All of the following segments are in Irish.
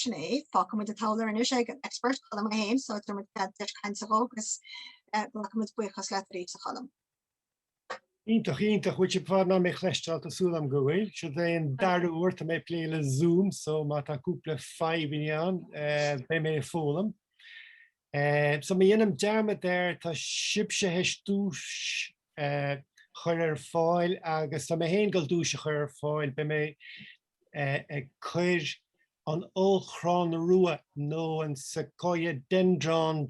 Sin é, fágfaimid an t-urlár anois ag an expert, Colm é féin, so tabharfaimid cead deis cainte dhó agus glacaimid buíochas leat arís, a Choilm. Iontach, iontach. Bhfuil sibh fad ná mé chloisteáil, tá súil agam go bhfuil. Seo é an dara huair tá mé ag plé le Zoom so má tá cúpla fadhbanna ann beidh mé ag foghlaim. So má dhéanaim dearmad air tá sibhse théis duais a chur ar fáil agus tá mé féin ag dul duais a chur ar fáil. Beidh mé ag cur an ollchrann rua nó an Sequoiadendron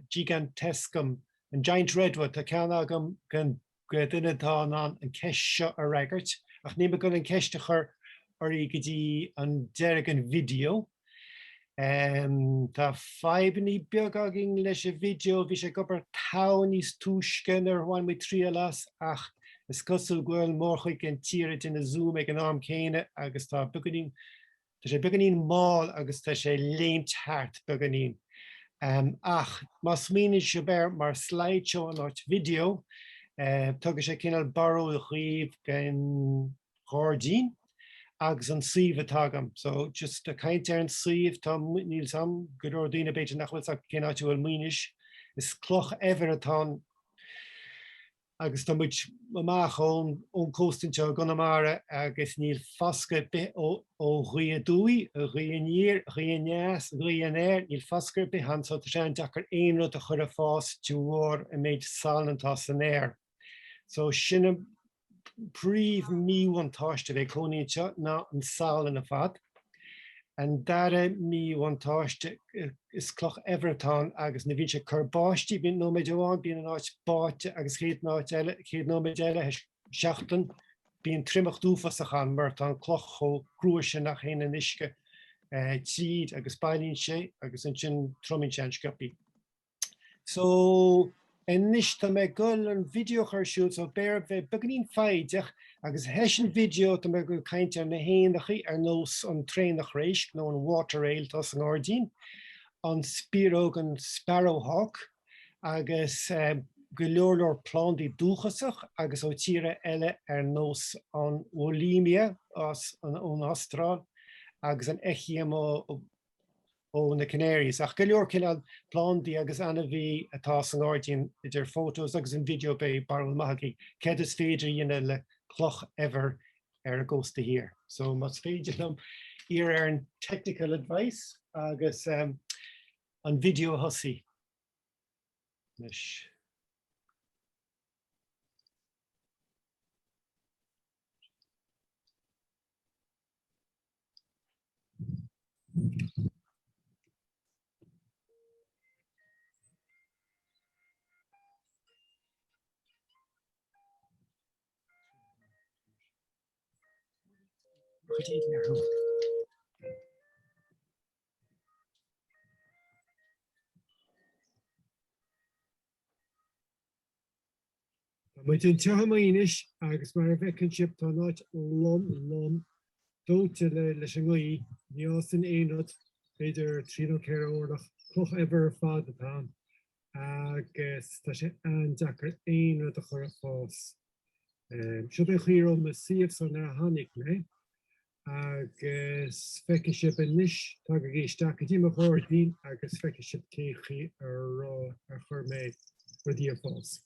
gigantescum, an Giant Redwood, tá ceann agam don duine atá in ann an ceist seo a fhreagairt, ach níl mé ag dul an ceist a chur oraibh go dtí an deireadh den video. Tá fadhbanna beaga againn leis an video, bhí sé ag obair togha níos túisce nuair a bhain muid triail as ach is cosúil go bhfuil mórchuid den tír ag déanamh Zoom ag an am céanna agus tá beagáinín, tá sé beagáinín mall agus tá sé ag léimt thart beagáinín. Ach má smaoiníonn sibh air mar slideshow in áit video, tugann sé cineál barúil dhaoibh den ghairdín agus an suíomh atá agam. So just ag caint ar an suíomh, tá, níl 's a'm, go leor daoine b'fhéidir nach bhfuil 's acu cén áit a bhfuil Maínis. Is cloch eibhir atá ann agus tá muid amach ón ón cósta anseo i gConamara agus níl foscadh ar bith ó ó ghaoth aduaidh, ó ghaoth aniar, ghaoth aneas, ghaoth anoir, níl foscadh ar bith ann so tá sé an-deacair aon rud a chur ag fás de bharr an méid salann atá san aer. So sin an príomh-mhíbhuntáiste a bheith ag cónaí anseo ná an salann ar fad. An dara míbhuntáiste, is cloch eibhir atá ann agus nuair a bhíonn sé ag cur báistí, bíonn nóiméad amháin bíonn an áit báite agus chéad áit eile, chéad nóiméad eile, théis seachtain, bíonn triomacht uafásach ann mar tá an cloch chomh crua sin nach théann an uisce tríd agus bailíonn sé agus ansin triomaíonn sé an-sciobthaí. So, anois tá mé ag dul an video a chur ar siúl so beidh oraibh bheith beagáinín foighdeach agus théis an video tá mé ag dul caint ar na héanachaí ar nós an traonach réisc nó an water rail atá sa ngairdín, an spioróg an sparrowhawk agus go leor leor plandaí dúchasach agus ó tíortha eile ar nós an Wollemia as ón Astráil agus an Echium ó ó na Canaries, ach go leor cineál plandaí agus ainmhí atá sa ngairdín, idir photos agus an video beidh barúil maith agaibh céard is féidir a dhéanamh le cloch eibhir ar an gcósta thiar. So más féidir liom iarraidh ar an technical advice agus an video a thosaí anois. Tá muid anseo i Maínis agus mar a bhfeiceann sibh tá an áit lom, lom, dóite le leis an ngaoth. Ní fhásann aon rud, b'fhéidir 3 nó 4 orlach, cloch eibhir ar fad atá ann agus tá sé an-deacair aon rud a chur ag fás. Seo é an chaoi a raibh mo suíomh so nuair a tháinig mé agus feicfidh sibh anois, tagaigí isteach go dtí mo ghairdín agus feicfidh sibh cén chaoi a raibh, ar chuir mé rudaí ag fás.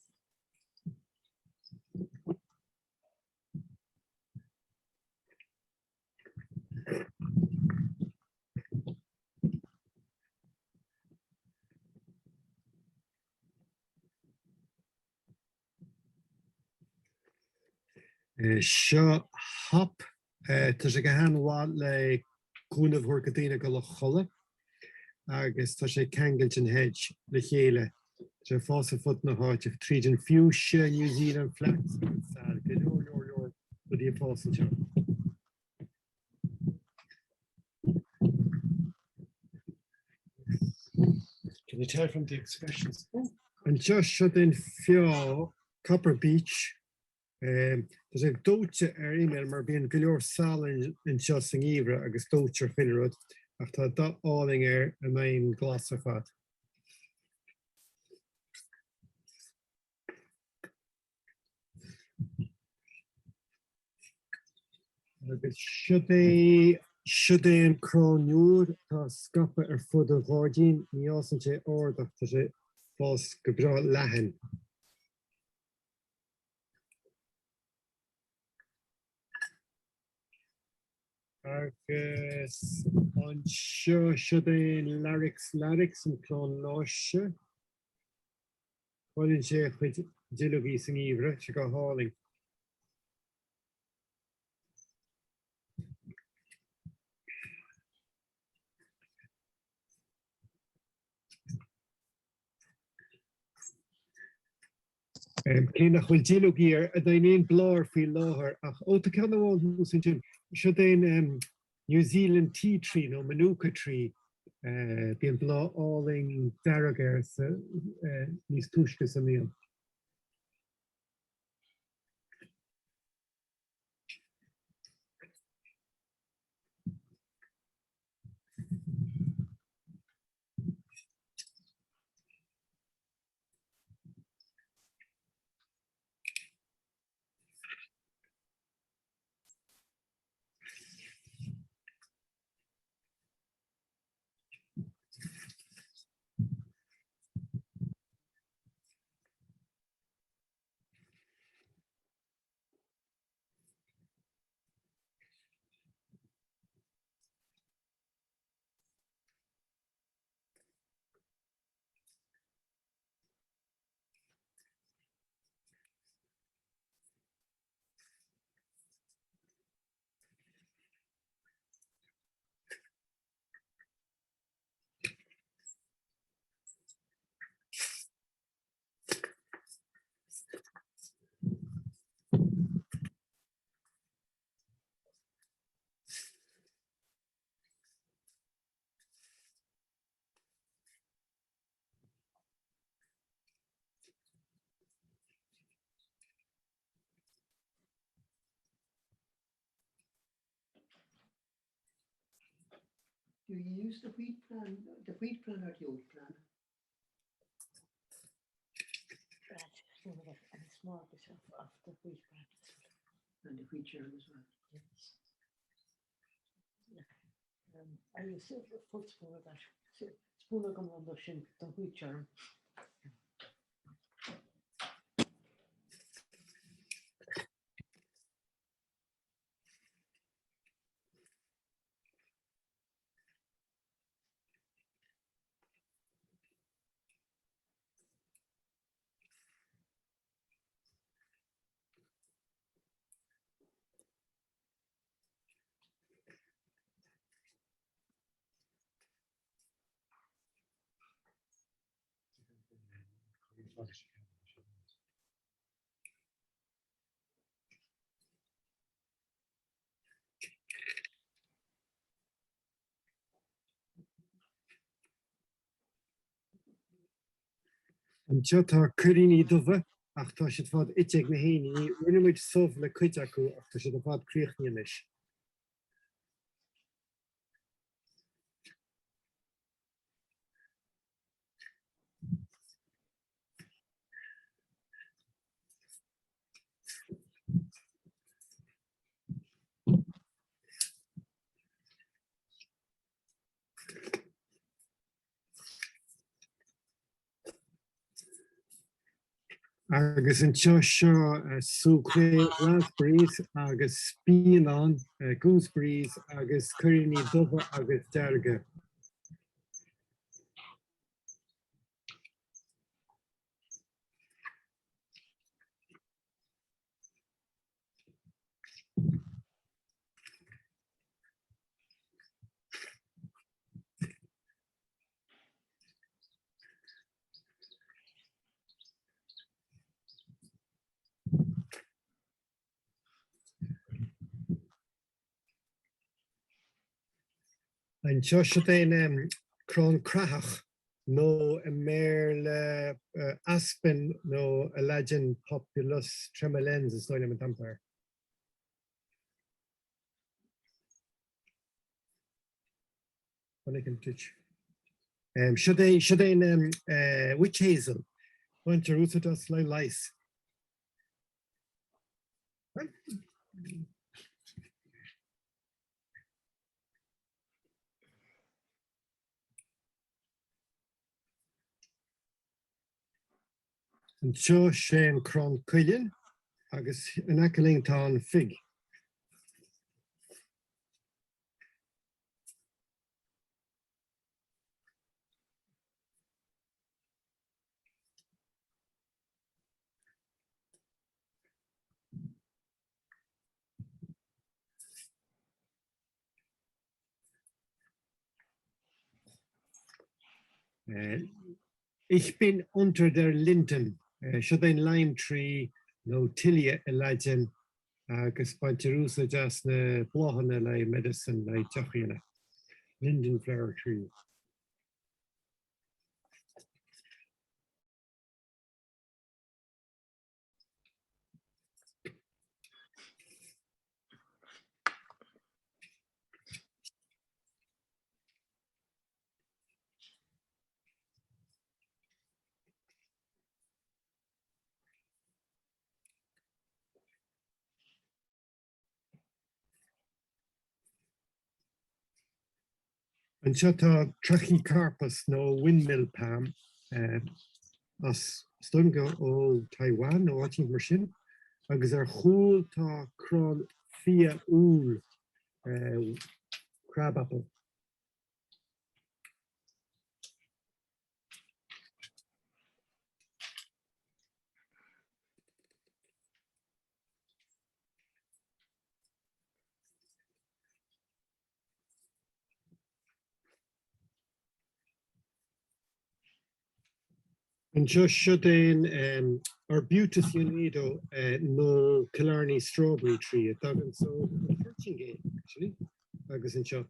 Seo hop. Tá sé go han-mhaith le cúnamh a thabhairt do daoine dul a chodladh agus tá sé ceangailte an hedge le chéile. Tá sé ag fás ar fud na háite tríd an fuchsia, New Zealand flax agus sal. Go leor leor leor rudaí ag fás anseo. Can you tell from the expressions? Anseo seo den feá, copper beech. Tá sé dóite ar imeall mar bíonn go leor salainn anseo sa ngeimhreadh agus dóitear chuile rud ach tá dath álainn air i mbeinn glas ar fad. Agus seo é. Siod é an crann iúir atá scaipthe ar fud an ghairdín. Ní fhásann sé ard ach tá sé ag fás go breá leathan. Agus anseo, siod é an Larix larix, an crann láise. Cailleann sé a chuid duilleogaí sa ngeimhreadh, sé go hálainn. Cé nach bhfuil duilleogaí ar aon bhláth air faoi láthair ach, ó tá ceann amháin thuas ansin, siod é an New Zealand tea tree nó Manuka tree, bíonn bláth álainn dearg air níos túisce sa mbliain. Do you use the wheat bran, the wheat bran or the oat bran? Small bit of, of the wheat bran. And the wheat germ as well. Yes. Um, I use a full spoon of that. Spoon agam de sin don wheat germ. Anseo tá cuiríní dubha ach tá siad ar fad ite ag na héiníní. Rinne muid subh le cuid acu ach tá siad ar fad críochnaithe anois. Agus anseo seo sú cré raspberries agus spíonán gooseberries agus cuiríní dubha agus dearga. Anseo siod é an crann creathach nó i mBéarla aspen nó i Laidin Populus tremulans is dóigh liom an t-ainm atá air. Siod é siod é an witch hazel. Baintear úsáid as le leigheas. Anseo sé an crann cuilinn agus in aice linn tá an fig. Ich bin unter der Linden. Seo é an lime tree nó tilia i Laidin agus baintear úsáid as na bláthanna le medicine le deoch a dhéanamh. Linden flower tree. Anseo tá Trachycarpus nó windmill palm as is dóigh liom gur ó Taiwan nó áit éigin mar sin agus ar chúl tá crann fia úll, crab apple. Anseo siod é an Arbutus unedo nó Killarney Strawberry Tree a dtagann ó an Phortaingéil actually agus anseo.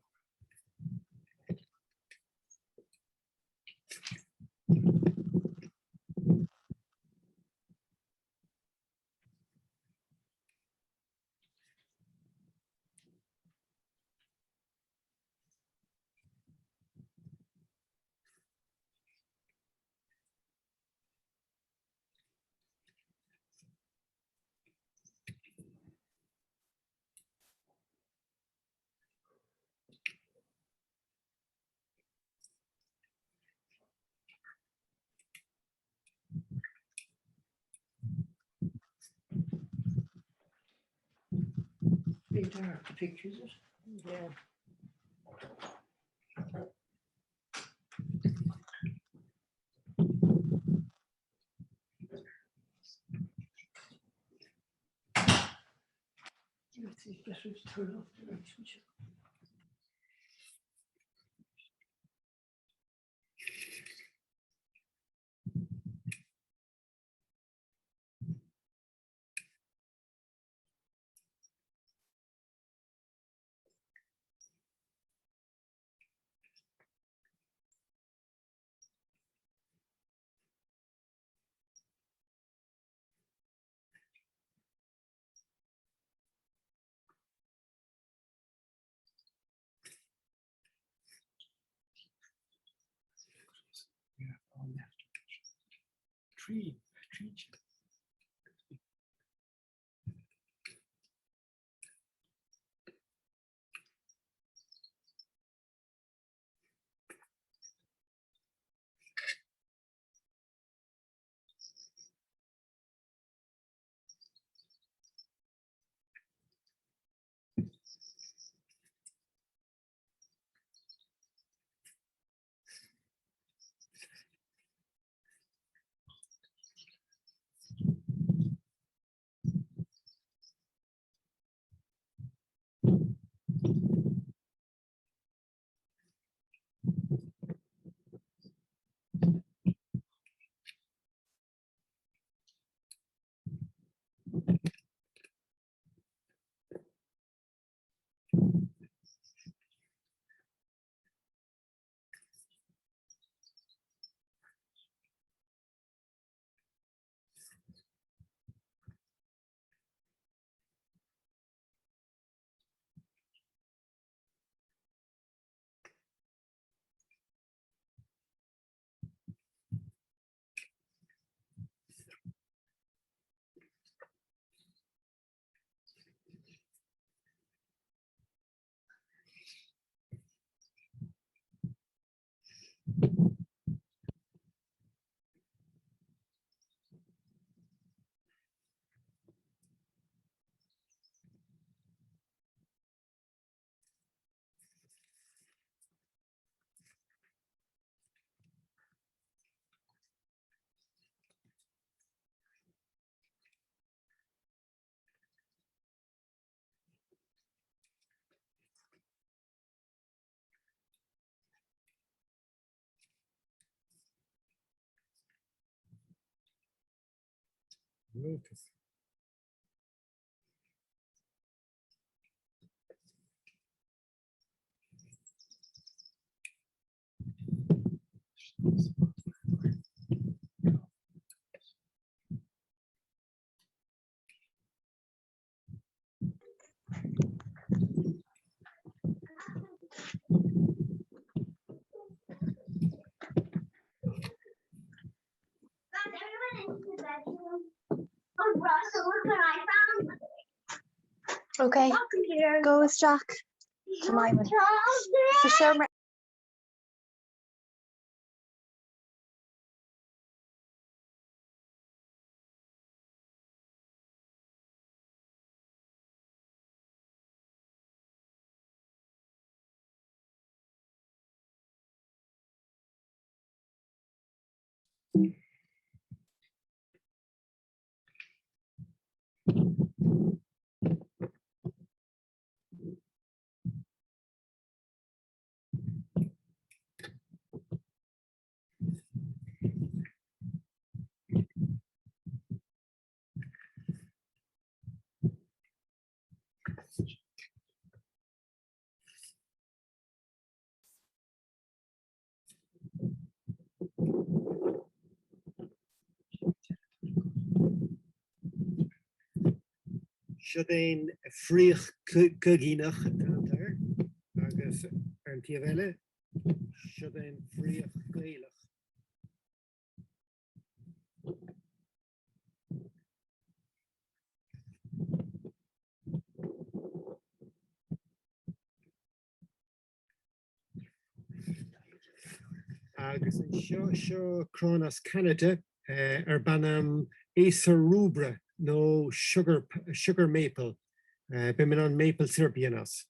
Very dark, the picture, is it? Yeah. It's better to turn off the lights, would you? Tree, tree chip. Lotus. Ok, gabh isteach sa seomra. Siod é an fraoch coigíneach atá air agus ar an taobh eile, siod é an fraoch Gaelach. Agus anseo, seo crann as Ceanada arb ainm Acer rubra nó sugar, sugar maple. Beidh mé in ann maple syrup a dhéanamh as.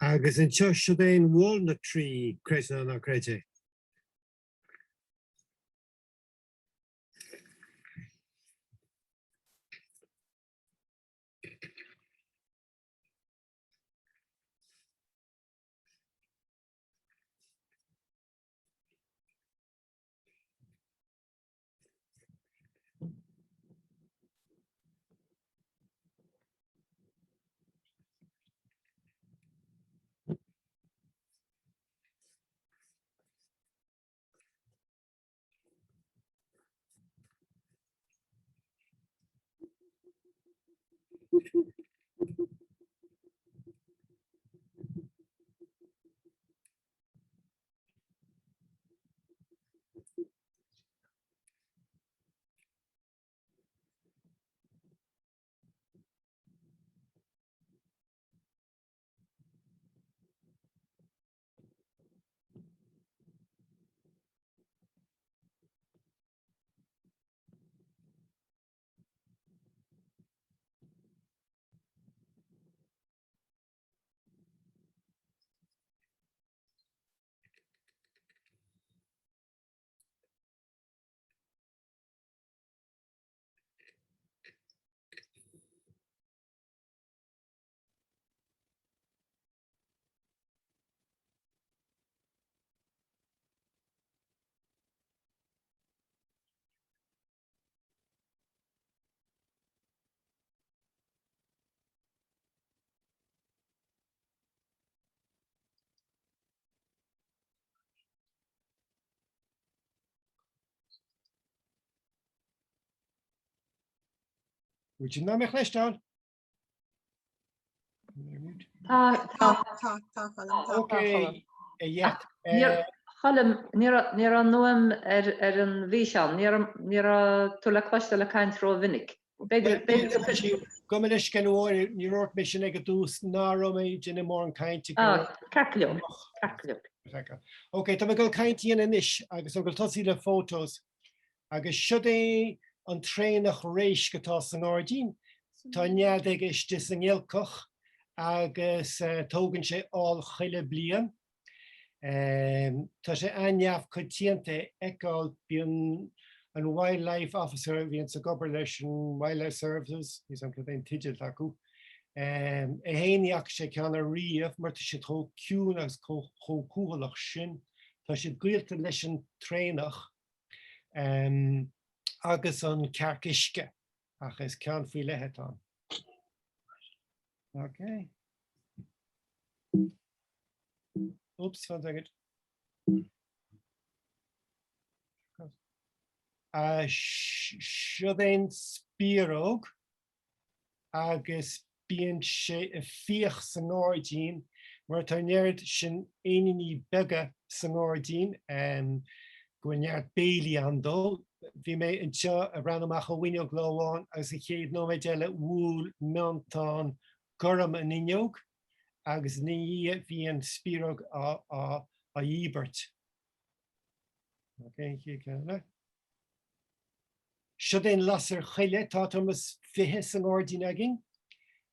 Agus anseo, siod é an walnut tree, creid nó ná creid é. Bhfuil sibh in ann mé a chloisteáil? Tá, tá. Tá, tá, Colm, tá. Ok, a Jeaic. Colm, ní raibh an fhuaim ar ar an bhfíseán, ní raibh ní raibh tú le cloisteáil ag caint rómhinic. B'fhéidir, b'fhéidir. Gabh mo leithscéal a Mháire, níor dhúirt mé sin ag an dtús, ná raibh mé ag déanamh mórán cainte. Ah, ceart go leor, ceart go leor. Ok, tá mé ag dul caint a dhéanamh anois agus tá mé ag dul tosaí le photos. Agus siod é an traonach réisc atá sa ngairdín. Tá nead aige istigh sa ngiolcach agus tógann sé ál chuile bliain. Tá sé an-neamhchoitianta a fheiceáil, bíonn an Wildlife Officer a bhíonns ag obair leis an Wildlife Services, níl 's agam cad é an teideal atá acu. É fhéin ní fhaca sé ceann ariamh mar tá siad chomh ciúin agus chomh cúthaileach sin. Tá siad gaolta leis an traonach agus an cearc uisce ach is ceann faoi leith atá ann. Ok. Oops, one second. Siod é an spioróg agus bíonn sé ag fiach sa ngairdín mar tá an oiread sin éiníní beaga sa ngairdín go bhfuil neart béilí ann dó. Bhí mé anseo ag breathnú amach an bhfuinneog lá amháin agus an chéad nóiméad eile bhuail miontán gorm an fhuinneog agus ina dhiaidh bhí an spioróg á dhíbirt. Ok, an chéad ceann eile. Siod é an lasair choille, tá tuairim is 20 sa ngairdín againn.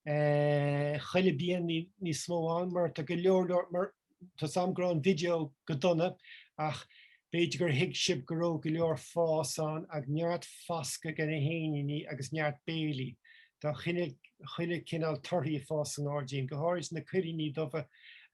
Chuile bliain níos mó ann mar tá go leor leor, mar tá 's a'm go raibh an video go dona ach b'fhéidir gur thuig sibh go raibh go leor fás ann ag neart foscadh ag na héiníní agus neart béilí. Tá chuile cineál torthaí ag fás sa ngairdín, go háirid na cuiríní dubha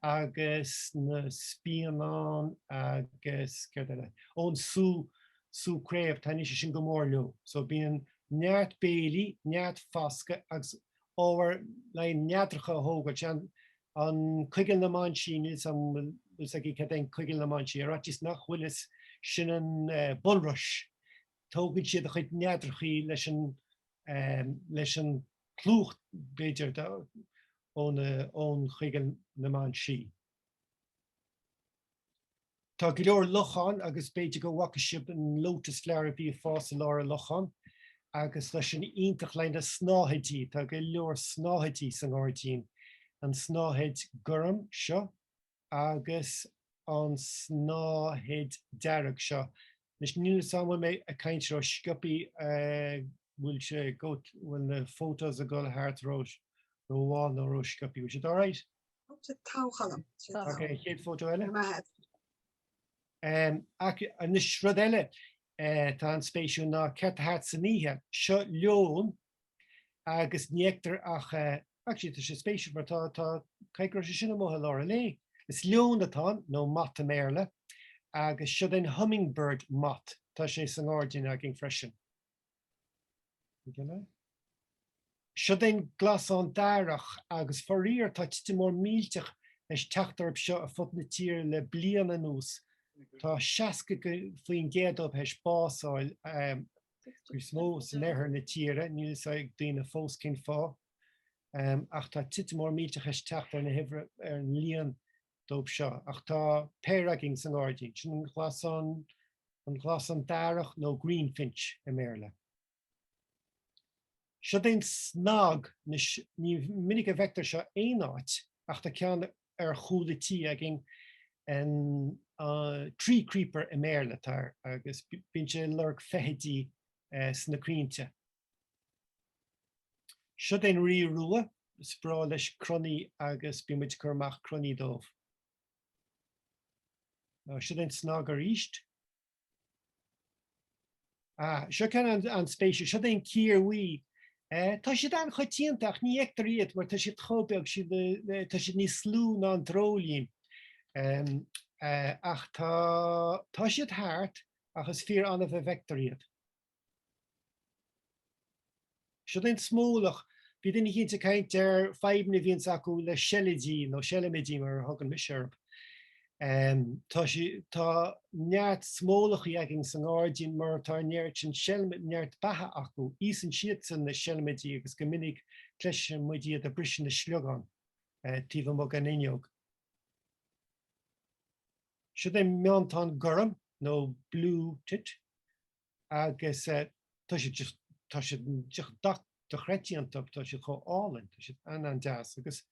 agus na spíonáin agus céard eile? Ó an sú sú craobh, taitníonn sé sin go mór leo. So bíonn neart béilí, neart foscadh agus ábhar le neadracha a thógáil. Sé an, an coigeal na mban sí, níl 's a'm bhfuil 's agaibh cad é an coigeal na mban sí, ar fhaitíos nach bhfuil is sin an bulrush. Tógann siad a chuid neadrachaí leis an, leis an plúch b'fhéidir ón, ón choigeal na mban sí. Tá go leor lochán agus b'fhéidir go bhfaca sibh an lotus flower a bhí ag fás i lár an locháin agus tá sin iontach le na snáthaidí, tá go leor snáthaidí sa ngairdín, an snáthaid gorm seo agus an snáthaid dearg seo. Anois níl 'fhios a'm bhfuil mé ag caint ró sciobthaí, bhfuil sé go, bhfuil na photos ag dul thart ró mhall nó ró sciobthaí, bhfuil siad alright? Tá a Choilm. Ok, an chéad photo eile. Ach anois rud eile atá an-spéisiúil ná céard atá thart san oíche. Seo leon agus ní fheictear ach, actually tá sé spéisiúil mar tá, tá, caithfidh go raibh sé sin amuigh i lár an lae. Is leon atá ann, nó moth i mBéarla, agus seo an hummingbird moth, tá sé sa ngairdín againn freisin. Siod é an glasán darach agus faraor tá titim mór millteach théis teacht orthu seo ar fud na tíre le bliain anuas. Tá 60% dóibh théis bás a fháil, is mó san oirthear na tíre, níl fhios ag daoine fós cén fáth, ach tá titim mór millteach théis teacht ar na huimhre, ar an líon dóibh seo. Ach tá péire againn sa ngairdín. Sin an glasán an glasán darach nó greenfinch i mBéarla. Siod é an snag, anois ní minic a bhfeictear seo aon áit ach tá ceann ar chúl a tí againn, an tree creeper i mBéarla atá air agus bíonn sé ag lorg feithidí sna crainnte. Siod é an rí rua, is breá leis cronaí agus bíonn muid ag cur amach cronaí dóibh. Siod é an snag arís. Ah, seo ceann an-spéisiúil. Siod é an ciar bhuí. Tá siad an-choitianta ach ní fheictear iad mar tá siad chomh beag, tá siad níos lú ná an dreoilín. Ach tá, tá siad thart ach is fíor annamh a bhfeictear iad. Siod é an smólach. Bhí duine eicínt ag caint ar fadhbanna a bhíonns acu le seilidí, nó seilimidí mar a thugann mise orthu. Tá sí, tá neart smólachaí againn sa ngairdín mar tá an oiread sin seilmid, neart beatha acu. Íosann siadsan na seilmidí agus go minic cloiseann muid iad ag briseadh na sliogán taobh amuigh den fhuinneog. Siod é miontán gorm, nó blue tit. agus tá siad just, tá siad just dochreidte iontu, tá siad chomh álainn, tá siad an-an-deas agus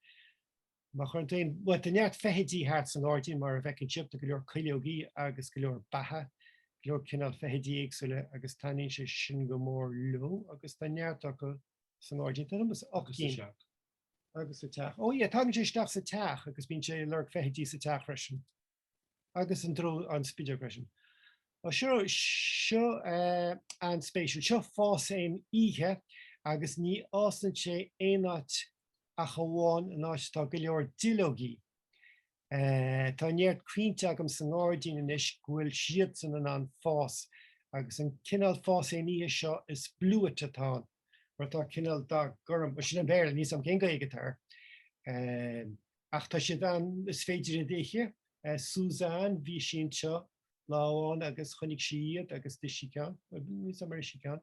má chuireann tú aon, bhuel tá neart feithidí thart sa ngairdín mar a bhfeiceann sibh, tá go leor cuileogaí agus go leor beatha, go leor cineál feithidí éagsúla agus taitníonn sé sin go mór leo agus tá neart acu sa ngairdín, tá tuairim is 8 gcinn. Agus sa teach. Ó yeah, tagann sé isteach sa teach agus bíonn sé ag lorg feithidí sa teach freisin. Agus an dró an spideog freisin. Ó seo seo an-spéisiúil. Seo fáséan oíche agus ní fhásann sé aon áit Ach amháin an áit atá go leor duilleogaí. Tá neart crainnte agam sa ngairdín anois go bhfuil siadsan in ann fás agus an cineál fás é an oíche seo is blewit atá ann mar tá cineál dath gorm, bhuel sin an Béarla, níl 's agam cén Gaeilge atá air. Ach tá siad an, is féidir iad a ithe. Suzanne, bhí sí anseo lá amháin agus chonaic sí iad agus d'ith sí ceann, níl 's agam ar ith sí ceann.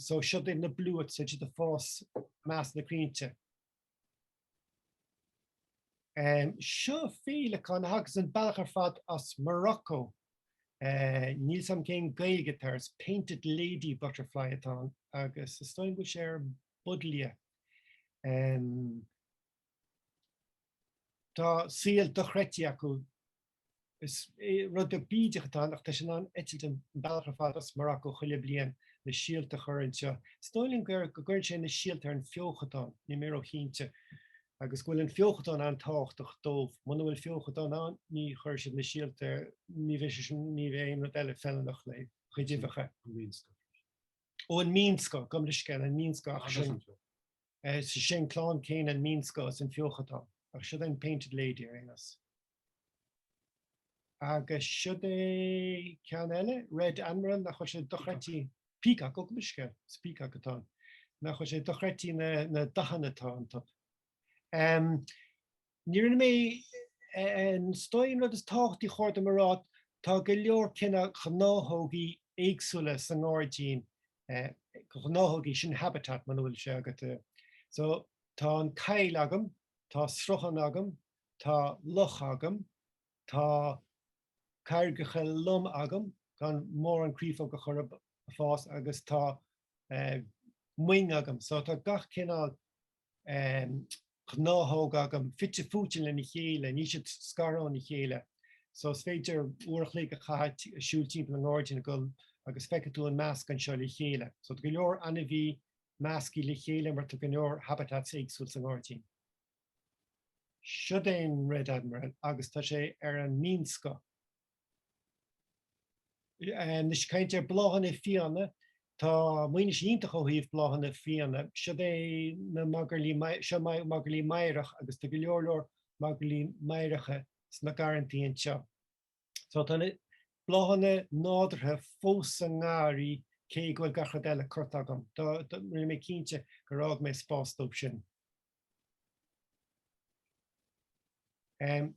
So siod iad na blewits, tá siad ag fás i measc na crainnte. Seo féileacán a thagas an bealach ar fad as Morocco. Níl 's agam cén Gaeilge atá air, is painted lady butterfly atá ann agus is dóigh liom go bhfuil sé ar buddleia. Tá saol dochreidte acu. Is rud beag bídeach atá ann ach tá sé in ann eitilt an bealach ar fad as Morocco chuile bliain le síolta a chur anseo. Is dóigh liom go gcuireann sé na síolta ar an feochadán, níl mé róchinnte, agus go bhfuil an feochadán an-tábhachtach dóibh. Muna bhfuil feochadán ann, ní chuirfidh siad na síolta air, ní bheidh sé sin, ní bheidh aon rud eile feiliúnach le chuid uibheacha. An mínscoth. Ó, an mínscoth, gabh mo leithscéal, an mínscoth ach sin. Is é an clann céanna an mínscoth is an feochadán, ach siod é an painted lady ar aon nós. Agus siod é ceann eile, Red Admiral, nach bhfuil sé dochreidte, Peacock, ó gabh mo leithscéal, is peacock atá ann, nach bhfuil sé dochreidte na, na dathanna atá iontu. Ní rinne mé, is dóigh an rud is tábhachtaí a chóir dom a rá, tá go leor cineál gnáthógaí éagsúla sa ngairdín, gnáthógaí, sin habitat muna bhfuil sé agat. So tá an coill agam, tá sruthán agam, tá loch agam, tá carraigeacha lom agam gan mórán créafóg a chur ag fás agus tá moing agam. So tá gach cineál gnáthóg agam fite fuaite lena chéile, níl siad scartha óna chéile. So is féidir uair a chloig a chaitheamh ag siúl timpeall an ngairdín ag dul agus feicfidh tú an meascán seo le chéile. So tá go leor ainmhí measctha le chéile mar tá go leor habitats éagsúil sa ngairdín. Siod é an Red Admiral agus tá sé ar an mínscoth. Anois caint ar bláthanna fiáine, tá Maínis iontach ó thaobh bláthanna fiáine. Siod é na magairlí, seo magairlí meidhreach agus tá go leor leor magairlí meidhreacha sna garrantaí anseo. So tá na bláthanna nádúrtha fós sa ngarraí cé go bhfuil gach rud eile curtha agam. Rinne mé cinnte gur fhág mé spás dóibh sin.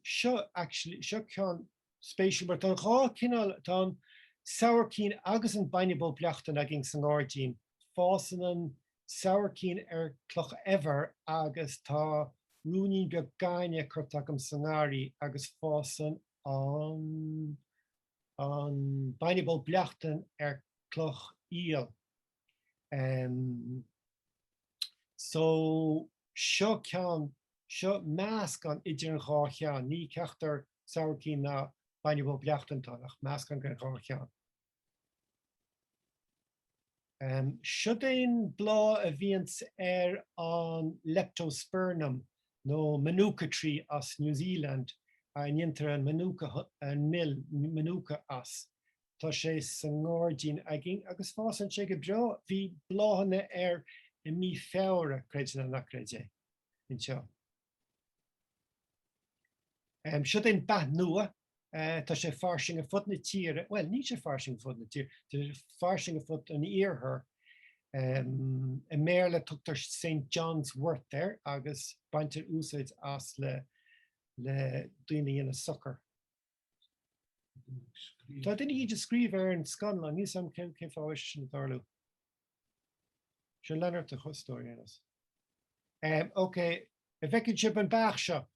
Seo actually, seo ceann spéisiúil mar tá an dhá cineál, tá an sabhaircín agus an bainne bó bleachtain againn sa ngairdín. Fásann an sabhaircín ar cloch eibhir agus tá ruainnín beag gainne curtha agam sa ngarraí agus fásann an an bainne bó bleachtain ar cloch aoil. So seo ceann, seo meascán idir an dhá cheann, ní ceachtar sabhaircín ná bainne bó bleachtain atá ann ach meascán den dhá cheann. Siod é an bláth a bhíonns ar an Leptospermum nó Manuka tree as New Zealand a ndéantar an Manuka, an mil Manuka as. Tá sé sa ngairdín againn agus fásann sé go breá. Bhí bláthanna air i mí Feabhra, creid nó ná creid é, anseo. Siod é an beath nua. Tá sé fairsing ar fud na tíre, bhuel, níl sé fairsing ar fud na tíre, tá sé fairsing ar fud an iarthair. I mBéarla tugtar St John's Wort air agus baintear úsáid as le le daoine a dhéanamh socair. Tá duine éicint ag scríobh ar an scannán, níl 's agam cén fáth a bhfuil sé sin ag tarlú. Sin lean ort a chostóir, Aonghus. Ok, an bhfeiceann sibh an beach seo?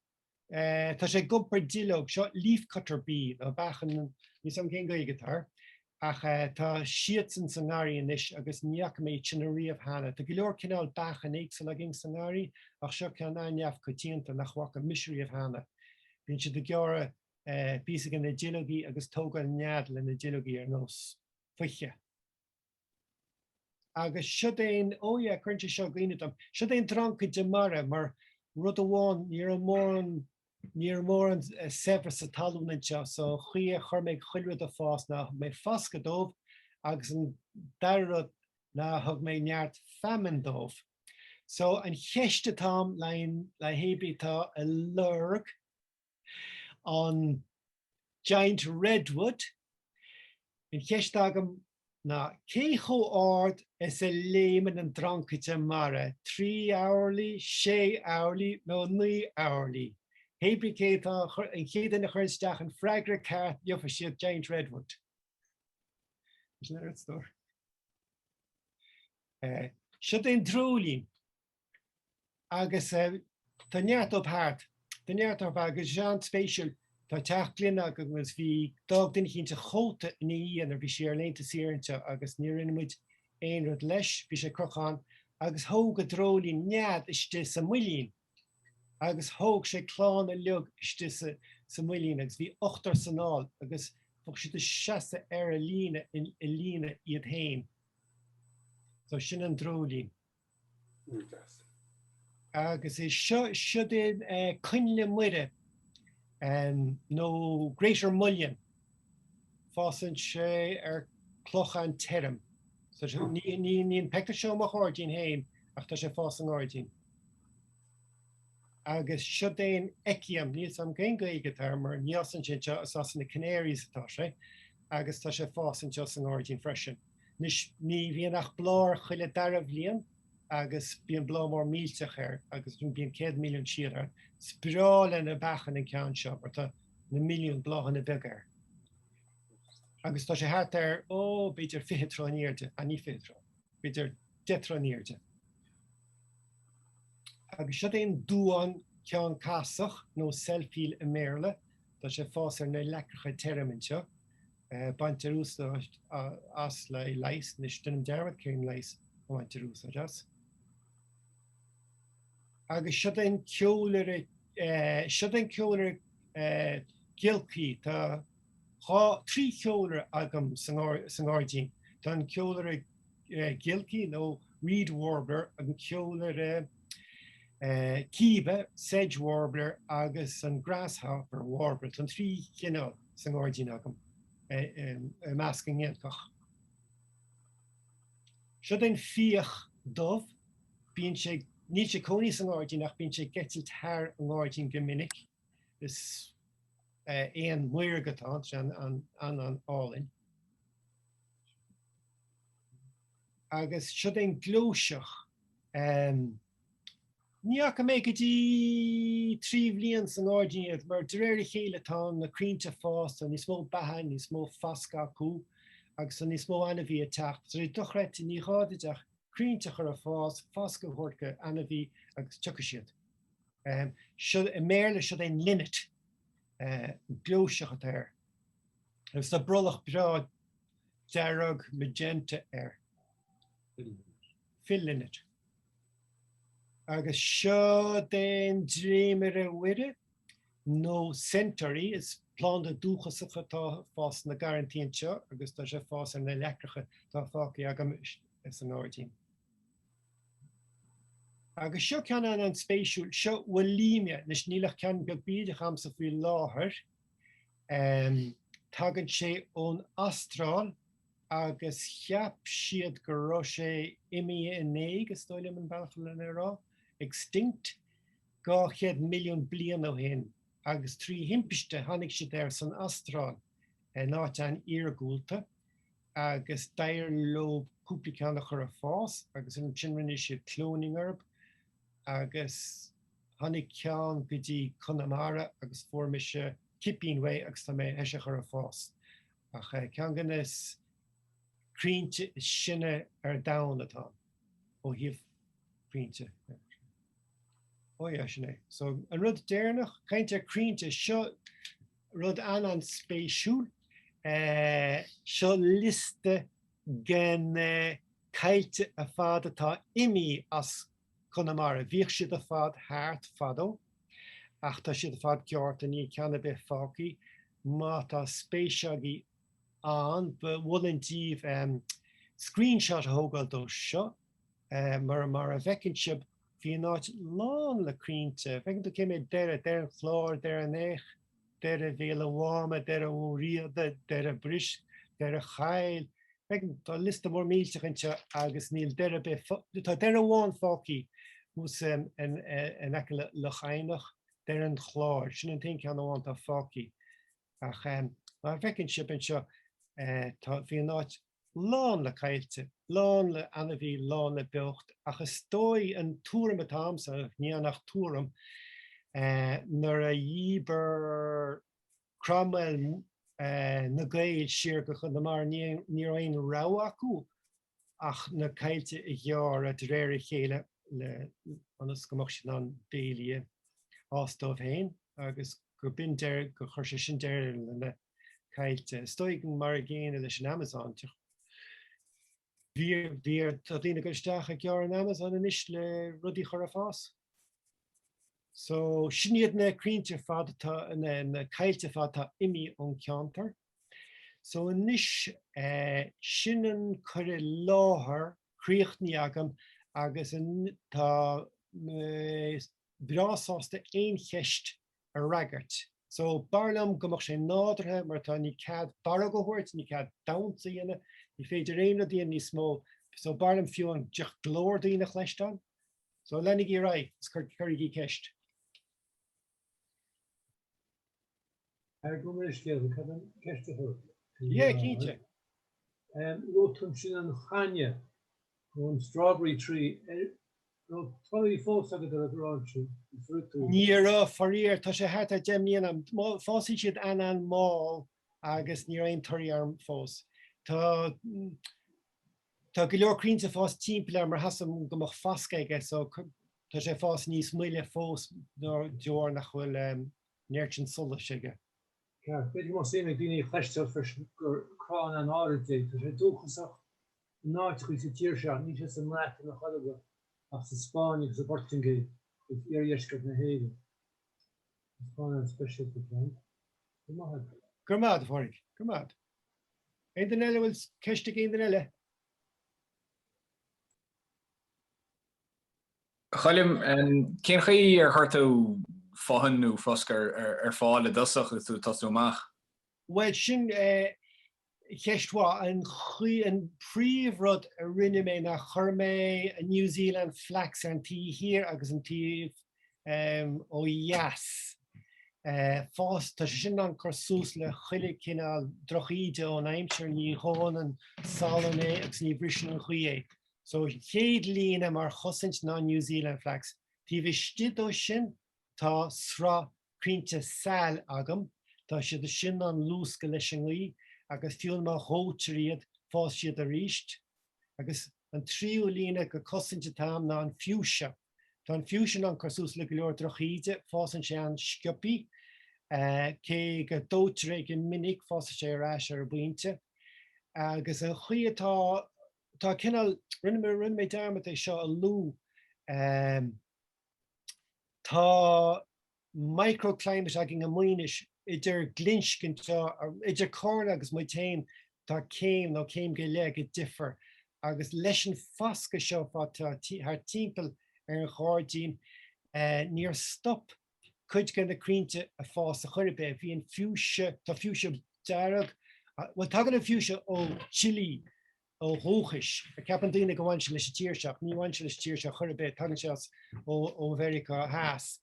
Tá sé ag iompar duilleog, seo leafcutter bee, nó beach an, níl 's agam cén Gaeilge atá air, ach tá siadsan sa ngarraí anois agus ní fhaca mé iad sin ariamh cheana. Tá go leor cineál beachan éagsúil againn sa ngarraí ach seo ceann an-neamhchoitianta nach bhfaca mise riamh cheana. Bíonn siad ag gearradh píosa de na duilleogaí agus tógáil nead le na duilleogaí ar nós foiche. Agus siod é an, oh yeah, cuireann sé seo i gcuimhne dom, siod é an dreancaid mara mar rud amháin, ní raibh mórán, ní raibh mórán saibhreas sa talún anseo so an chaoi a chuir mé chuile rud ag fás ná thug mé foscadh dóibh agus an dara rud ná thug mé neart feamainn dóibh. So an cheist atá agam le hébrí atá ag lorg an Giant Redwood, an cheist atá agam ná cé chomh ard is a léimeann an dreancaide mara, 3 orlaí, 6 orlaí nó 9 orlaí? Hébrí cé atá an chéad duine a chuireann isteach an freagra ceart gheobhaidh siad Giant Redwood. Sin é an stór. Seo é an dreoilín. Agus tá neart dóibh thart, tá neart dóibh agus is an-spéisiúil, tá teach gloine agam agus bhí, d'fhág duine eicínt a chóta ina dhiaidh nuair bhí sí ar laethanta saoire anseo agus níor rinne muid aon rud leis, bhí sé crochta ann agus thóg an dreoilín nead istigh sa mbuilín agus thóg sé clann uilig istigh sa sa mbuilín agus bhí ochtar san all agus bheadh siad ag seasamh ar a líne i líne iad féin. So sin an dreoilín. Agus é seo, siod é coinnle Muire, nó Greater Mullein. Fásann sé ar clochán tirim. Ní an pictiúr seo ó mo ghairdín féin ach tá sé ag fás sa ngairdín. Agus siod é an Echium, níl 's a'm cén Gaeilge atá air mar ní fhásann sé anseo, is as na Canaries atá sé agus tá sé ag fás anseo sa ngairdín freisin. Anois, ní bhíonn ach bláth air chuile dara bhliain agus bíonn bláth mór millteach air agus bíonn 100 milliún síol air. Is breá le na beachan an ceann seo mar tá na milliún bláthanna beaga air. Agus tá sé thart ar, ó, b'fhéidir 20 troigh in airde, ah, ní 20 troigh, b'fhéidir 10 troigh in airde. Agus siod é an duán ceann casach nó self-heal i mBéarla, tá sé ag fás ar na leacracha tirim anseo. Baintear úsáid as le leigheas. Anois, déanaim dearmad cén leigheas a bhaintear úsáid as. Agus siod é an ceolaire, siod é an ceolaire giolcaí. Tá dhá, trí cheolaire agam sa ngairdín. Tá an ceolaire giolcaí nó reed warbler, an ceolaire cíbe, sedge warbler, agus an grasshopper warbler. Tá an trí chineál. sa ngairdín agam i measc na ngiolcach. Siod é an fiach dubh, bíonn sé, níl sé ag cónaí sa ngairdín ach bíonn sé ag eitilt thar an ngairdín go minic. Is éan maorga atá ann, tá sé an-an-álainn. Agus siod é an gleoiseach. Ní fhaca mé go dtí 3 bhliain sa ngairdín iad, mar de réir a chéile tá na crainnte ag fás, tá níos mó beatha, níos mó fascadh acu agus tá níos mó ainmhí ag teacht. Tá sé dochreidte, ní gá duit ach crainnte a chur ag fás, fascadh a thabhairt go ainmhí agus tiocfaidh siad. Seo, i mBéarla siod é an linnet, gleoiseach atá air. Agus tá brollach breá dearg magenta air. Fill linnet. Agus siod é an dréimire Mhuire, nó centaury, is planda dúchasach atá ag fás sna garrantaí anseo agus tá sé ag fás ar na leacracha atá fágtha agam sa ngairdín. Agus seo ceann an-spéisiúil, seo Wollemia, anois níl ach ceann beag bídeach agamsa faoi láthair, tagann sé ón Astráil, agus cheap siad go raibh sé imithe in éag, is dóigh liom an bealach lena rá, extinct, 200 milliún bliain ó shin agus trí thimpiste tháinig siad air san Astráil, in áit an-iargúlta, agus d'éirigh leo cúpla ceann a chur ag fás agus ansin rinne siad cloning orthu agus tháinig ceann go dtí Conamara agus fuair mise cipín uaidh agus tá mé théis é a chur ag fás. Ach ceann de na crainnte is sine ar domhan atá ann, ó thaobh crainnte. Ó yeah, sin é. So, an rud deireanach, caint ar crainnte, seo rud an-an-spéisiúil. Seo liosta de na coillte ar fad atá imithe as Conamara. Bhíodh siad ar fad thart fadó ach tá siad ar fad gearrtha, níl ceann ar bith fágtha. Má tá spéis agaibh ann, mholfainn daoibh screenshot a thógáil dó seo mar mar a bhfeiceann sibh bhí an áit lán le crainnte. Feiceann tú cé mhéad doire, Doire an Chláir, Doire an Fhéich, Doire Bhéal an Mháma, Doire Mhór Riada, Doire Bris, Doire Chaill. Feiceann, tá liosta mór millteach anseo agus níl doire ar bith, tá doire amháin fágtha. Thuas in aice le Loch Eidhneach, Doire an Chláir. Sin an t-aon ceann amháin atá fágtha. Ach mar a bhfeiceann sibh anseo, tá, bhí an áit lán le coillte, lán le ainmhí, lán le beocht, ach is dóigh, an tuairim atá a'msa, ní ann ach tuairim, nuair a dhíbir Cromwell na Gaeil siar go Conamara, ní raibh aon rogha acu ach na coillte a ghearradh de réir a chéile le ionas go mbeadh siad in ann béilí a fhás dóibh féin agus gur b'in deireadh, gur chuir sé sin deireadh le na coillte. Is dóigh mar a gcéanna leis an Amazon. Bhí, bhí ar, tá daoine ag dul isteach ag gearradh an Amazon anois le rudaí a chur ag fás. So, sin iad na crainnte ar fad atá, na, na coillte ar fad atá imithe ón ceantar. So anois, sin an cur i láthair críochnaithe agam agus tá mé breá sásta aon cheist a fhreagairt. So b'fhearr liom go mbeadh sé nádúrtha mar tá ní cead barróg a thabhairt, ní cead damhsa a dhéanamh, ní féidir aon rud a dhéanamh níos mó. So b'fhearr liom fiú an glór daoine a chloisteáil. So leanaigí ar aghaidh is cuirigí ceist. Gabh mo leithscéal, cad an ceist a chur? Yeah, cinnte. Luaigh tú ansin an chainne nó an strawberry tree. Raibh torthaí fós agat ar an gcrann sin agus rith tú? Ní raibh, faraor. Tá sé thart ar 10 mbliana. Fásann siad an-an-mhall agus ní raibh aon torthaí orm fós. Tá Tá go leor crainnte ag fás timpeall air mar tá a fhios agam go mbeadh fascadh aige so tá sé ag fás níos moille fós de bharr nach bhfuil an oiread sin solais aige. Ceart. B'fhéidir go mbeadh suim ag daoine a chloisteáil freisin gur crann an-áirid é. Tá sé dúchasach in áiteachaí sa tír seo, níl sé sa mBreatain ar chor ar bith, ach sa Spáinn agus sa bPortaingéil agus iardheisceart na hÉireann. Is crann an-speisialta atá ann. Go raibh maith agat. Go raibh maith agat, a Phádraig. Go raibh maith agat. Aon duine eile, bhfuil ceist ag aon duine eile? A Choilm, cén chaoi ar chuir tú fothain nó foscadh ar fáil i dtosach agus tú ag tosnú amach? Bhuel, sin ceist mhaith. An chaoi, an príomhrud a rinne mé ná chuir mé an New Zealand flax ar an taobh thiar agus an taobh ó dheas. Fás, tá sé sin in ann cur suas le chuile cineál drochíde ón aimsir, ní dhóann an salann é agus ní bhriseann an ghaoth é. So an chéad líne mar chosaint ná New Zealand flax. Taobh istigh dó sin tá sraith crainnte sail agam, tá siad sin in ann luascadh leis an ngaoth agus fiú má dhóitear iad fásfaidh siad arís. Agus an tríú líne de chosaint atá agam ná an fuchsia. Tá an fuchsia in ann cur suas le go leor drochíde, fásann sé an-sciobthaí. Cé go dóitear é go minic, fásann sé ar ais ar an bpointe. Agus an chaoi atá, tá cineál, rinne mé, rinne mé dearmad é seo a lua, tá microclimate againn i Maínis idir Glinsce anseo, idir Cárna agus muid féin, tá céim nó céim go leith de difear agus leis an fascadh seo atá thart timpeall ar an ghairdín, níor stop cuid de na crainnte ag fás ar chor ar bith. Bhí an fuchsia, tá fuchsia dearg, bhuel tagann an fuchsia ó Chile ó dhúchais. Ceapann daoine go bhaineann sé leis an tír seo, ach ní bhaineann sé leis an tír seo chor ar bith, tagann sé as ó Mheiriceá Theas.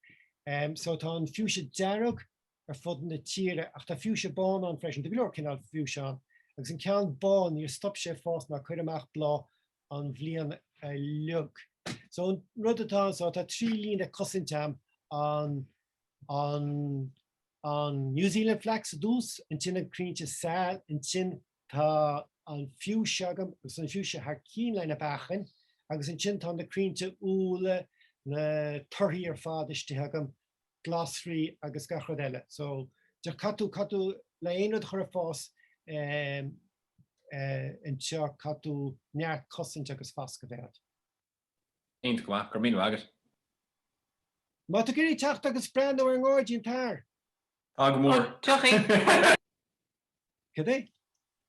So tá an fuchsia dearg ar fud na tíre, ach tá fuchsia bán ann freisin, tá go leor cineál fuchsia ann. Agus an ceann bán, níor stop sé ag fás ná cur amach bláth an bhliain uilig. So an rud atá ann, so tá 3 líne cosaint a'm, an an an New Zealand flax i dtús, ansin an crainnte sail, ansin Tá an fuchsia agam agus an fuchsia thar cinn le na beachain agus ansin tá na crainnte úlla, na torthaí ar fad istigh agam, glasraí agus gach rud eile. So caithfidh tú, caithfidh tú le aon rud a chur ag fás anseo caithfidh tú neart cosaint agus fascadh a bheith agat. Iontach go maith, go raibh míle maith agat. Má tá tú ag iarraidh teacht agus breathnú ar an ngairdín, tar! Tá go mór. Tiocfaidh. Cad é?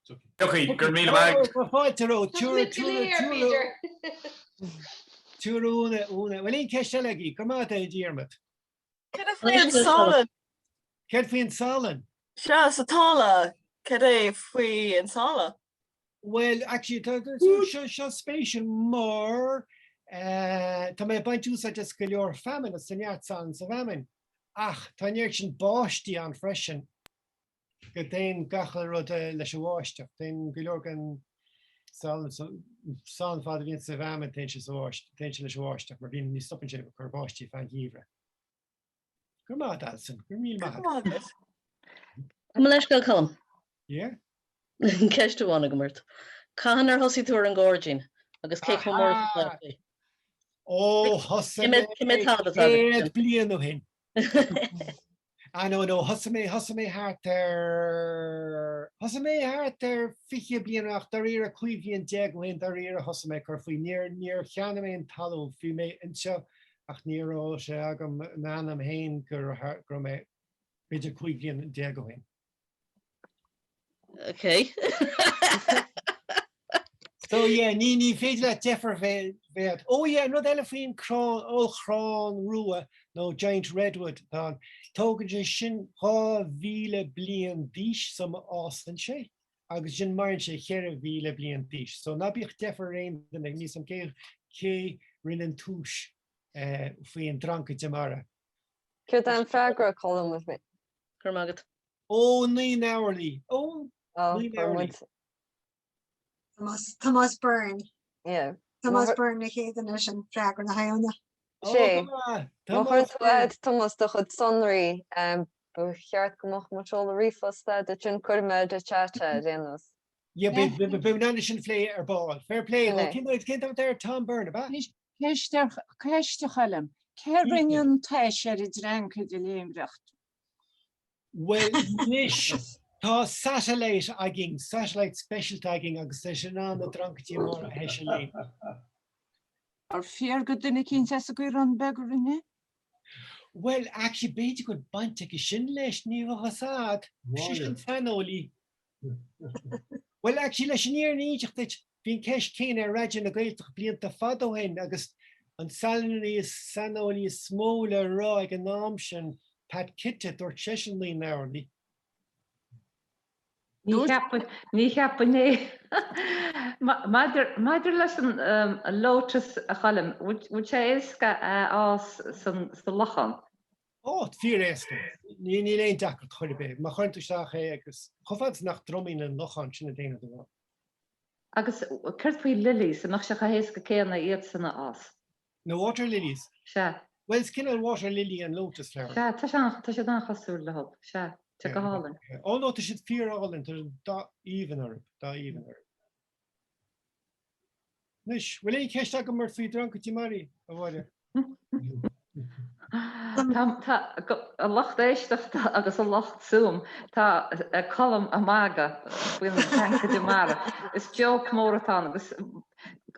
Tiocfaidh, go raibh míle maith agat. Tá fáilte romhat. Tabhair, tabhair, tabhair. Tabhair Úna, Úna. Bhfuil aon cheist eile agaibh? Go raibh maith agat, a Dhiarmaid. Cad é faoi an salann? Céard faoi an salann? Sea, sa tsáile. Cad é faoi an sáile? Bhuel, actually, tá seo seo spéisiúil mar. Tá mé ag baint úsáid as go leor feamainn agus tá neart salann sa bhfeamainn. Ach tá an oiread sin báistí ann freisin go dtéann gach uile rud leis an bháisteach. Téann go leor den salann ar fad a bhíonn sa bhfeamainn, téann sé sa bháisteach, téann sé leis an bháisteach mar bíonn, ní stopann sé ag cur báistí feadh an gheimhridh. Go raibh maith agat, Alison. Go raibh míle maith agat. Gabh mo leithscéal, Colm. Yeah? Ceist amháin agam ort. Cathain ar thosaigh tú ar an ngairdín agus cé chomh mór is atá sé? Ó, thosaigh mé 100 bliain ó shin. Ah no, no, thosaigh mé, thosaigh mé thart ar, thosaigh mé thart ar 20 bliain ach dáiríre 15 bhliain ó shin dáiríre thosaigh mé ag cur faoi. Níor, níor cheannaigh mé an talamh, bhí mé anseo ach ní raibh sé agam m'ainm féin go raibh mé b'fhéidir 15 bhliain ó shin. Ok. So yeah, ní ní féidir leat deifir bheith bheith. Oh yeah, an rud eile faoin crann, ollchrann rua nó giant redwood atá ann, tógann sé sin 2,000 bliain d'aois sula bhfásann sé agus sin maireann sé 4,000 bliain d'aois. So ná bíodh deifir ar aon duine, níl 'fhios a'm cé cé rinne an túis eh, faoin dreancaide mara. Céard é an freagra, Colm? Go raibh maith agat. Ó, Naoi nOrlaí. Ó, Naoi nOrlaí. Tomás, Tomás Byrne. Yeah. Tomás Byrne na chéad duine leis an freagra na hIona. Sé. Má chuireann tú agat Tomás do chuid sonraí, ba cheart go mbeadh mo sheoladh ríomhphost agat ansin cuirfidh mé ar chat é ar aon nós. Yeah, beidh mé in ann sin a phlé ar ball. Fair play. Cén cén t-am ar Tom Byrne, ab ea? Ceist ar ceist a Choilm. Cé rinne an tois ar an dreancaid a léimreacht? Bhuel anois, tá satellite againn, satellite speisialta againn agus tá sé in ann na dreancaidí mara a thoiseacht linn. Ar fíor gur duine eicínt as an gCaorán Beag a rinne? Bhuel, actually, b'fhéidir go bhfuil baint aige sin leis, ní bheadh fhios a'd. Sise an saineolaí. Bhuel, actually, leis an fhírinne a inseacht duit, bhí an ceist céanna ar Raidió na Gaeltachta blianta fada ó shin agus an saineolaí is mó le rá ag an am sin, Pat Kitty, dúirt seisean Naoi nOrlaí. Ní cheapfainn é. Maidir leis an lotus a Choilm, bhfuil sé éasca a fhás sa lochán? Ó, fíor-éasca. Níl aon deacracht chor ar bith. Má chuireann tú isteach é agus chomh fada is nach dtriomaíonn an lochán, sin an t-aon rud amháin. Agus céard faoi lilies, an mbeadh sé chomh héasca céanna iadsan a fhás? Na water lilies? Sea. Bhuel, is cineál water lily an lotus flower. Sea, tá sé an, tá siad an-chosúil leo. Sea, tá go hálainn. Ó no, tá siad fíor-álainn, tá dath aoibhinn orthu, dath aoibhinn orthu. Anois, bhfuil aon cheist agam ort faoi dreancaidí mara, a Mháire? Tá a lucht éisteachta agus a lucht Zoom, tá Colm ag magadh faoin dreancaid mara. Is joke mór atá ann agus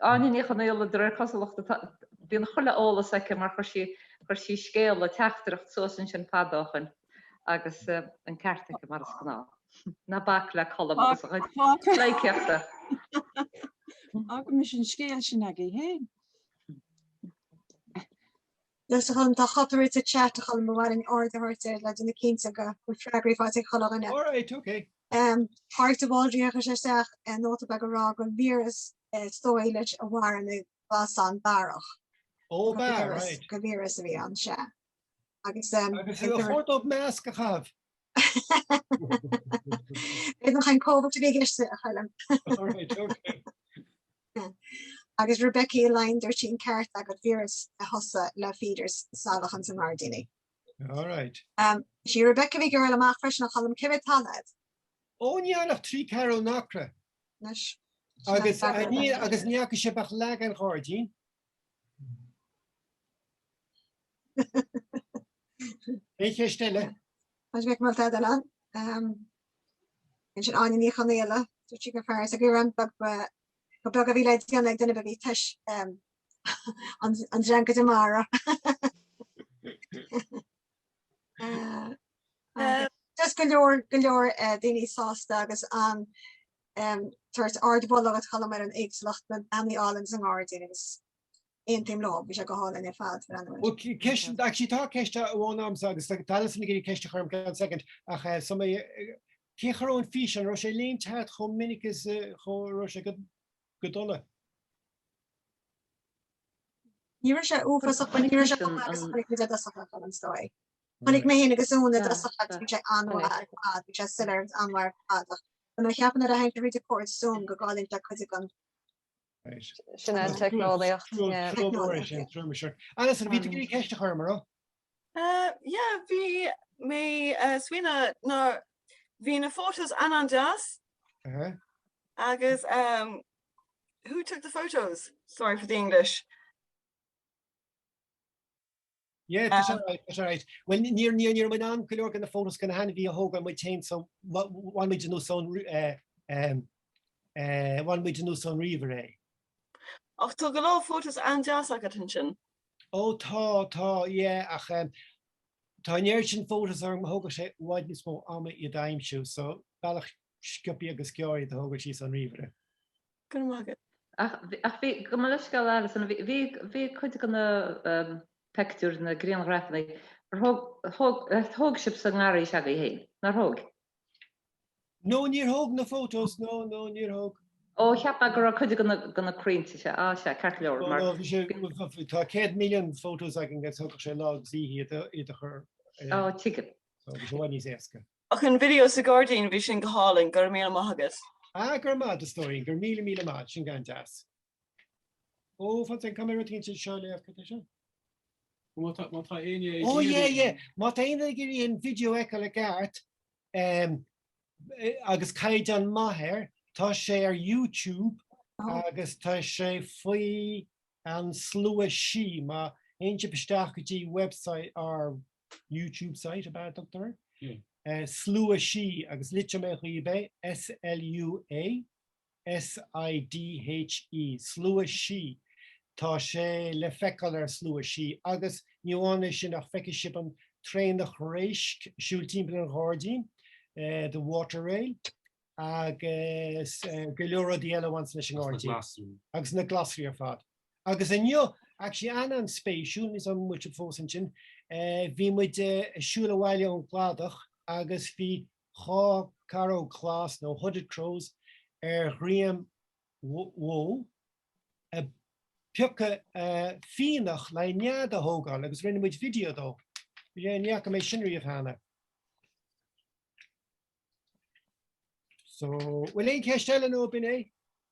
Áine Ní Chonaola de réir cosúlachta bíonn chuile eolas aici mar chuir sí chuir sí scéala teachtaireacht suas ansin fada ó shoin agus an ceart aici mar is gnáth. Ná bac le Colm agus a chuid pleidhcíochta. Fágaimis an scéal sin agaibh féin. Anois a Choilm, tá chotúir sa chat a Choilm, ba mhaith linn aird a thabhairt air le déanamh cinnte go bhfuil freagraí faighte ag chuile dhuine. All right, okay. Pádraig de Bhaldraithe chuir sé isteach nóta beag ag rá gur víreas is dóigh leis a mharaigh na glasán darach. Ó, b'ea, right. Gur víreas a bhí ann, sea. Agus Agus ar chóir dóibh masc a chaitheamh? B'fhéidir nach an Covid a bhí i gceist a Choilm. All right, okay. Agus Rebecca i Laighin dúirt sí an ceart agat víreas a thosaigh le feeders salach ann sa ngairdíní. All right. Sí Rebecca a bhí ag iarraidh amach freisin a Choilm cé mhéad talamh agat? Ó ní ann ach 3 ceathrú acra. Anois. Agus ní agus ní fhaca sibh ach leath den ghairdín. Aon cheist eile? Tá sé mé eile ann. Ansin Áine Ní Chonaola, dúirt sí gur fearr sa gCaorán beag go beag a bhí le déanamh ag duine a bhí tois an dreancaid mara. Just go leor go leor daoine sásta agus an tabhairt ardmholadh duit a Choilm ar an éagsúlacht na dathanna álainn sa ngairdín agus aontaím leo, bhí sé go hálainn ar fad. Well, ceist, actually tá ceist amháin agamsa agus tá Alison ag iarraidh ceist a chur orm ceann second ach so mé cén chaoi a raibh an físeán, raibh sé ag léimt thart chomh minic is chomh raibh sé go go dona? Ní raibh sé uafásach, but ní raibh sé chomh maith agus a chonaic muid i dtosach a Choilm, is dóigh. Chonaic mé féin agus Úna i dtosach agus bhí sé an-mhaith ar fad, bhí sé soiléir agus an-mhaith ar fad ach tá mé ag ceapadh nuair a théann sé thríd an córas Zoom go gcailleann sé cuid den Sin é an teicneolaíocht. Alison, bhí tú ag iarraidh ceist a chur orm, an raibh? Yeah, bhí mé ag smaoineamh ná bhí na photos an-an-deas agus um, who took the photos? Sorry for the English. Yeah, tá sé right, tá sé right. Well, níor níor ní raibh muid in ann go leor de na photos de na hainmhithe a thógáil muid féin so bhain muid anuas ón eh, em, eh, bhain muid anuas ón ríomhaire é. Ach tá go leor photos an-deas agat ansin. Ó tá, tá, yeah, ach em, tá an oiread sin photos orm thógfadh sé i bhfad níos mó ama iad a aimsiú, so bealach sciobtha agus gearr iad a thógáil síos ón ríomhaire. Go raibh maith agat. Ach bhí, gabh mo leithscéal Alison, bhí, bhí cuid de na peictiúir, na grianghrafanna, ar thóg, thóg, thóg sibh sa ngarraí s'agaibh féin, nár thóg? No, níor thóg na photos, no, no, níor thóg. Ó, cheap mé go raibh cuid de na, de na crainnte, sea, á, sea, ceart go leor, mar. No, no, bhí sé, tá 100 milliún photos againn agus thógfadh sé lá agus oíche iad a, iad a chur. Á, tuigim. So, bhí sé i bhfad níos éasca. Ach an video sa ghairdín, bhí sin go hálainn, go raibh míle maith agat. Ah, go raibh maith, a stóirín, go raibh míle míle maith, sin an-deas. Ó, fan second, caithfidh mé rud éigin seo a léamh, cad é seo? Má tá, má tá éinne ag Ó, yeah, yeah, má tá éinne ag iarraidh an video a fheiceáil i gceart, em, agus caighdeán maith air, tá sé ar YouTube agus tá sé faoi an slua sí, má théann sibh isteach go dtí website ár YouTube site ab ea a dtugtar air? Slua Sí agus litreoidh mé dhaoibh é, S-L-U-A S-I-D-H-E, Slua Sí. Tá sé le feiceáil ar Slua Sí agus ní amháin é sin ach feicfidh sibh an traonach réisc ag siúl timpeall an ghairdín, the water rail, agus go leor rudaí eile a bhaineann leis an ngairdín. Agus na glasraí ar fad. Agus inniu, actually an-an-spéisiúil, níl 's agam an bhfuil sibh fós ansin, bhí muid ag siúl abhaile ón gcladach agus bhí dhá caróg ghlas nó hooded crows ar dhroim bó ag piocadh fíonach le nead a thógáil agus rinne muid video dó. Ní fhaca mé sin riamh cheana. So, bhfuil aon cheist eile nó b'in é?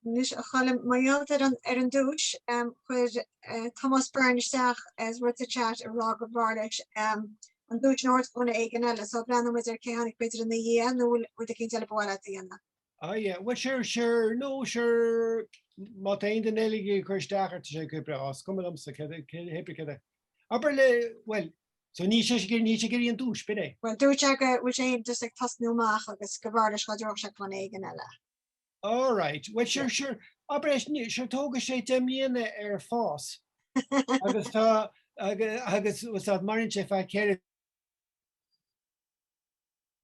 Anois, a Choilm, mar gheall ar an, ar an duais, chuir Tomás Byrne isteach rud sa chat ag rá go mb'fhearr leis an duais a thabhairt do dhuine éigin eile, so breathnóidh muid ar cé tháinig b'fhéidir ina dhiaidh nó bhfuil rud eicínt eile ba mhaith leat a dhéanamh. Ah yeah, well sure, sure, no, sure, má tá aon duine eile ag cur isteach air tá sé go breá, is cuma liomsa, cé, cé, cé, cé, abair le, well, So níl sé ag níl sé ag iarraidh an duais, b'in é. Bhuel, dúirt sé go bhfuil sé just ag tosnú amach agus go mb'fhearr leis dá dtabharfadh sé do dhuine éigin eile. All right. Well, sure, sure. Abair é, sure, tógfaidh sé 10 mbliana air fás. Agus tá, agus, agus maireann sé feadh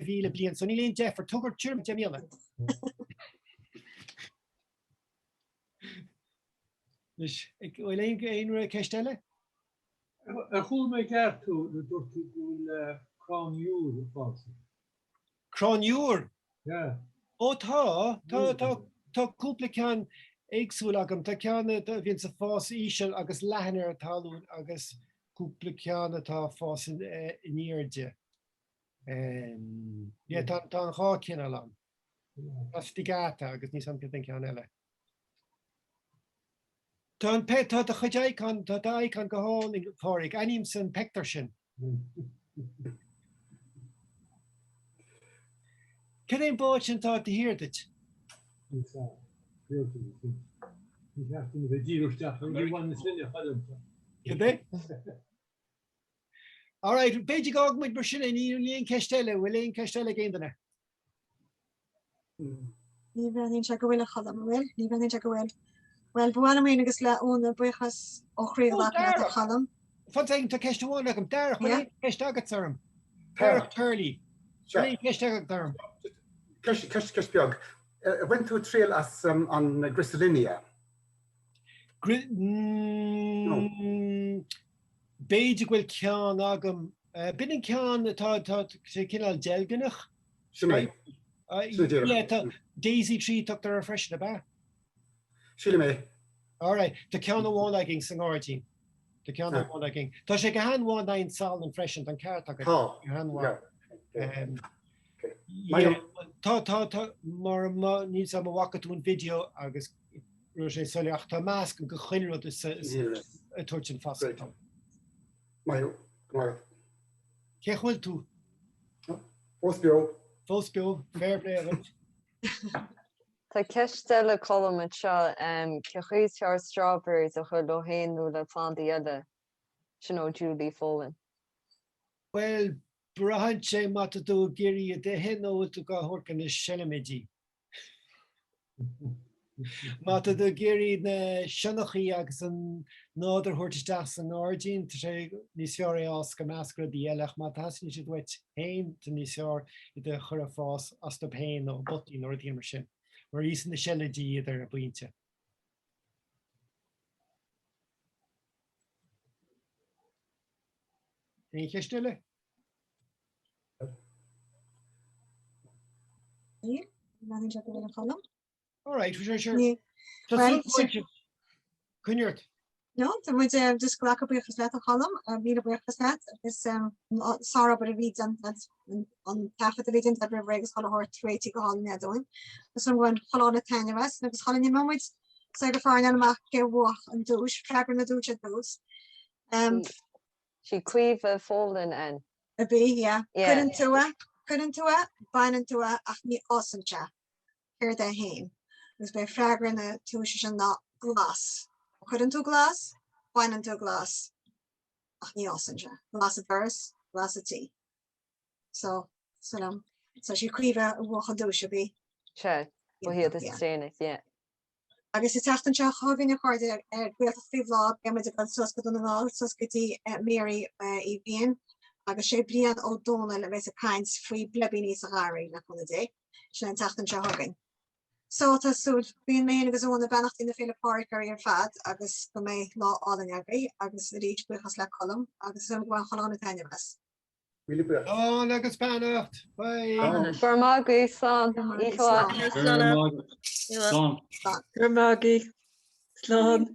4,000 bliain, so níl aon deifir, tabhair dó 10 mbliana. Anois, bhfuil aon, aon ceist eile? Ar chuala mé i gceart tú nuair a dúirt tú go bhfuil crann iúir ag fás agat? Crann iúir? Yeah. Ó tá, tá, tá, tá cúpla ceann éagsúil agam. Tá ceann a bhíonn ag fás íseal agus leathan ar an talún agus cúpla ceann atá ag fás in airde. Yeah, tá, tá an dhá cineál ann. Tá fatigata agus níl 's agam cad é an ceann eile. Tá an pe, tá do chuid icon, tá do icon go hálainn, a Phádraig. Aithnímse an peictiúr sin. Cad é an bád sin atá taobh thiar duit? Ní fearr. Réalta na sin. Ní cheart dom a bheith ag díriú isteach ar rudaí a bhaineann linn, a Choilm. Cad é? All right, b'fhéidir go bhfágfaidh muid mar sin é, níl aon ceist eile, bhfuil aon ceist eile ag aon duine? Ní bhreathnaíonn sé go bhfuil a Choilm, an bhfuil? Ní bhreathnaíonn sé go bhfuil. Bhuel, ba mhaith liom féin agus le Úna buíochas ó chroí a ghlacadh leat a Choilm. Fan second, tá ceist amháin agam. Darach, bhfuil aon ceist agat orm? Darach Turley. Bhfuil aon ceist agat orm? Ceist, ceist, ceist beag. Ar bhain tú triail as an Griselinia? Gri... B'fhéidir go bhfuil ceann agam. B'in an ceann atá, tá sé cineál deilgneach. Sin é. Sin é díreach. Yeah, tá Daisy Tree tugtar air freisin, ab ea? Sílim é. Alright, tá ceann amháin againn sa ngairdín. Tá ceann amháin againn. Tá sé go han-mhaith in aghaidh an salann freisin, tá an ceart agat. Tá. Go han-mhaith. Tá, tá, tá, mar níl 's a'm an bhfaca tú an video agus raibh sé soiléir ach tá meascán de chuile rud ag tabhairt an foscadh dom. Maith thú, go maith. Cén chaoi a bhfuil tú? Fós beo. Fós beo, fair play agat. Tá ceist eile Colm anseo, cén chaoi is fearr strawberries a chur leo féin nó le plandaí eile? Sin ó Julie Folan. Bhuel, braitheann sé má tá tú ag iarraidh iad a ithe nó bhfuil tú á thabhairt do na seilidí. Má tá tú ag iarraidh na sionnachaí agus an nádúr a thabhairt isteach sa ngairdín, tá sé níos fearr é a fhás i measc rudaí eile, ach má theastaíonn siad uait féin, tá níos fearr iad a chur ag fás astu féin nó i bpotaí nó rudaí mar sin, mar íosfaidh na seilidí iad ar an bpointe. Aon cheist eile? Níl, measann sé go bhfuil an Colm. All right, sure, sure. Tá súil go Coinnigh ort. No, tá muid eh, just glacadh buíochas leat a Cholm, eh, míle buíochas leat agus sárobair a bhí déanta an taifead a bhí déanta roimh ré agus chuile shórt réitithe go hálainn dúinn. Agus an bhain chuile dhuine taitneamh as agus chuile ní muid sa go fáin amach cé bhuaigh an duais, freagra na duaise ar dtús. Sí Caoimhe Folan an. A bhí, yeah. Cuireann tú é, cuireann tú é, baineann tú é ach ní fhásann sé. Céard é féin? Agus b'é freagra na duaise sin ná glas. Cuireann tú glas, baineann tú glas ach ní fhásann sé. Glas an doras, glas an tí. So, so liom. So sí Caoimhe a bhuaigh an duais a bhí. Sea, ba hiad is tréine, yeah. Agus an tseachtain seo chugainn a chairde ar Gaeltacht Faoi Bhláth beidh muid ag dul suas go Dún na nGall, suas go dtí Mary Uí Bhriain agus sé Brian Ó Dónaill a bheas ag caint faoi bleibíní sa gharraí, le cúnamh Dé. Sin an tseachtain seo chugainn. So tá súil, guíonn mé féin agus Úna beannachtaí na Féile Pádraig oraibh ar fad agus go mbeidh lá álainn agaibh agus arís buíochas le Colm agus go mbain chuile dhuine taitneamh as. Míle buíochas. Slán agus beannacht. Bye. Go raibh maith agaibh, slán. Oíche mhaith. Slán. Go raibh maith agaibh. Slán.